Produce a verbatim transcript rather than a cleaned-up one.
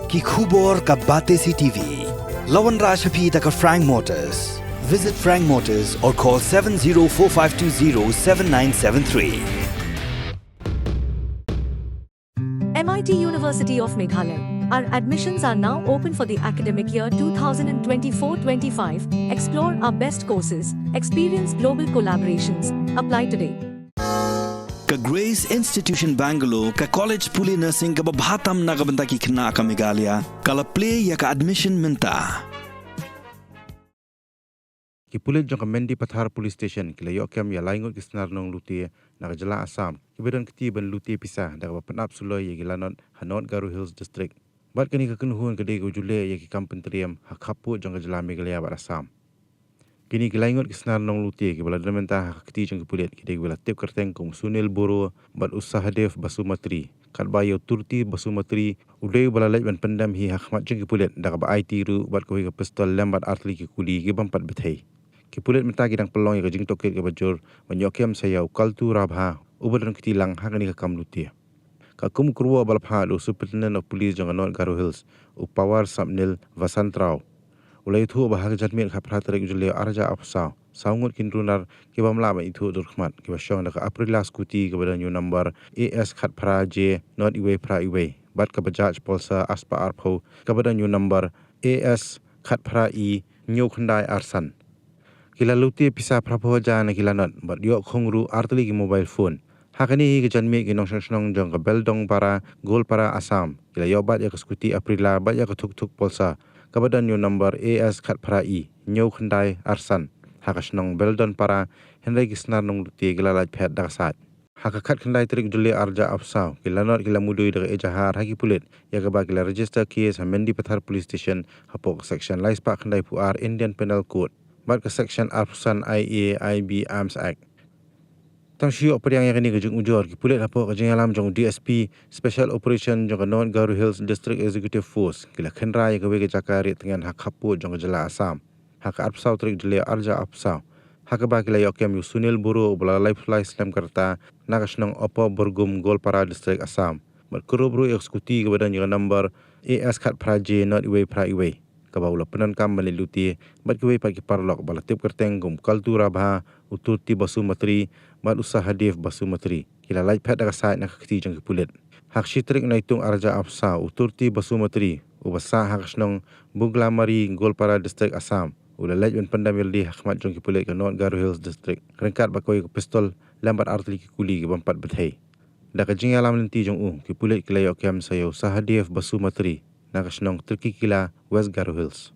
Ki khubor ka Batesi T V. La wanrah sha phi da ka Frank Motors. Visit Frank Motors or call seven zero four five two zero seven nine seven three. M I T University of Meghalaya. Our admissions are now open for the academic year two thousand twenty-four twenty-five. Explore our best courses, experience global collaborations. Apply today. Ka Grace Institution Bangalore, ka college pule nursing kaba bha tam na ka bynta ki khynnah ka Meghalaya, ka la plie ïa ka admission mynta. Ki pulit jong ka Mendipathar Police Station ki la ïoh kem ïa lai ngut ki snar nonglute na ka jylla Assam kiba don kti ban lute pisa da kaba pynap suloi ïa ki lanot ha North Garo Hills District. Bad kane ka kynhun ka dei kaba ju leh ïa ki kam pyntriem ha khappud jong ka jylla Meghalaya bad Assam. Kine ki lai ngut ki snar nonglute kiba la don mynta ha ka kti jong ki pulit ki dei kiba la tip kyrteng kum u Sunil Boro bad u Sahadev Basumatri. Katba ïa u Turti Basumatri u dei uba la leit ban pyndem hi ha khmat jong ki pulit da kaba aiti ruh bad kawei ka pistol lem bad artylli ki kuli ki bym pat bthei. Ki pulit mynta ki dang pynlong ïa ka jingtohkit kaba jur ban ïoh kem sa ïa u Kaltu Rabha uba don kti lang ha kane ka kam lute. Ka kum u kyrwoh ba la phah da u Superintendent of Police jong ka North Garo Hills, u Pawar Sabnil Vasantrao, u la ïathuh ba ha ka janmiet khatphra tarik Jylliew arhajar arphew saw, saw ngut ki nrunar kiba ym lah ban ithuh dur khmat kiba shong da ka Aprilia scooty kaba don ïa u number A S khatphra J nod iwei phra iwei bad ka Bajaj Pulsar arspah arphew kaba don ïa u number A S khatphra E hynñiew khyndai arsan. Ki la lute pisa phraphew hajar na ki lanot bad ïoh khong ruh artylli ki mobile phone. Ha kane hi ka janmiet ki nongshong shnong jong ka Beldongpara, Goalpara, Assam ki la ïoh bat ïa ka scooty Aprilia bad ïa ka thuk thuk Pulsar kaba don ïa u number A S khatphra E hynñiew khyndai arsan ha ka shnong Beldongpara, hynrei ki snar nonglute ki la lait phet da ka sait. Ha ka khatkhyndai tarik Jylliew arhajar arphew saw, ki lanot ki la mudui da ka ejahar ha ki pulit ïa kaba ki la register case ha Mendipathar Police Station hapoh ka section laispah khyndaiphew ar Indian Penal Code bad ka section arphew san I A I B Arms Act. Tang shu ïoh pdiang ïa kane ka jingujor, ki pulit hapoh ka jingïalam jong u D S P Special Operation jong ka North Garo Hills District Executive Force ki la khynra ïa kawei ka jaka riat tngen ha khappud jong ka jylla Assam ha ka arphew saw tarik Jylliew arhajar arphew saw, ha kaba ki la ïoh kem ïa u Sunil Boro uba la laiphew lai snem ka rta na ka shnong Upper Borgum, Goalpara District, Assam. Bad kyrpad ruh ïa ka scooty kaba don ïa ka number A S khatphra J nod iwei phra iwei kaba u la pyndonkam ban leit lute bad kiwei pat ki paralok ba la tip kyrteng kum u Kaltu Rabha, u Turti Basumatri bad u Sahadev Basumatri ki la lait phet da ka sait na ka kti jong ki pulit. Ha ka shi tarik Naitung arhajar arphew saw, u Turti Basumatri uba sah ha ka shnong Buglamari, Goalpara District, Assam, u la leit ban pyndem ïalade ha khmat jong ki pulit ka North Garo Hills District ryngkat bad kawei ka pistol lem bad artylli ki kuli ki bym pat bthei. Da ka jingïalam lynti jong u, ki pulit ki la ïoh kem sa ïa u Sahadev Basumatri na ka shnong Tirkikila, West Garo Hills.